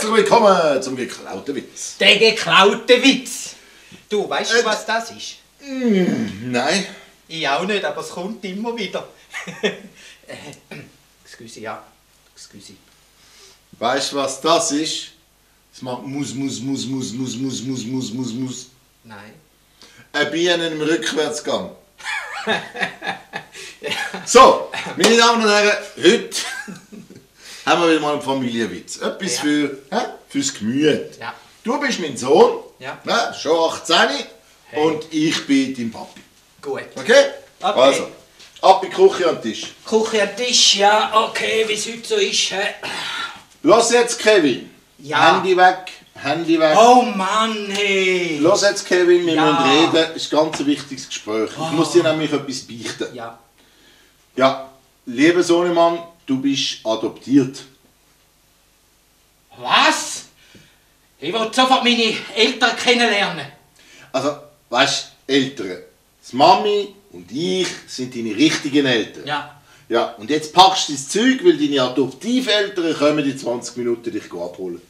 Herzlich willkommen zum geklauten Witz. Der geklaute Witz. Du, weißt du, was das ist? Nein. Ich auch nicht, aber es kommt immer wieder. Excuse, ja. Excuse. Weißt du, was das ist? Es macht muss. Nein. Ein Bienen im Rückwärtsgang. So, meine Damen und Herren, heute haben wir wieder mal einen Familienwitz. Etwas fürs Gemüt. Ja. Du bist mein Sohn, Ja. ne, schon 18 und ich bin dein Papi. Gut. Okay? Okay. Also, ab in die Küche an den Tisch. Küche am Tisch, ja, okay, wie es heute so ist. Los jetzt, Kevin. Ja. Handy weg, Handy weg. Oh Mann, hey. Los jetzt, Kevin, wir Ja. müssen reden. Das ist ein ganz wichtiges Gespräch. Ich muss dir nämlich etwas beichten. Ja. Ja, lieber Sohnemann, du bist adoptiert. Was? Ich will sofort meine Eltern kennenlernen. Also, weißt du, Eltern. Das Mami und ich sind deine richtigen Eltern. Ja. Ja, und jetzt packst du das Zeug, weil deine Adoptiveltern kommen in 20 Minuten dich abholen.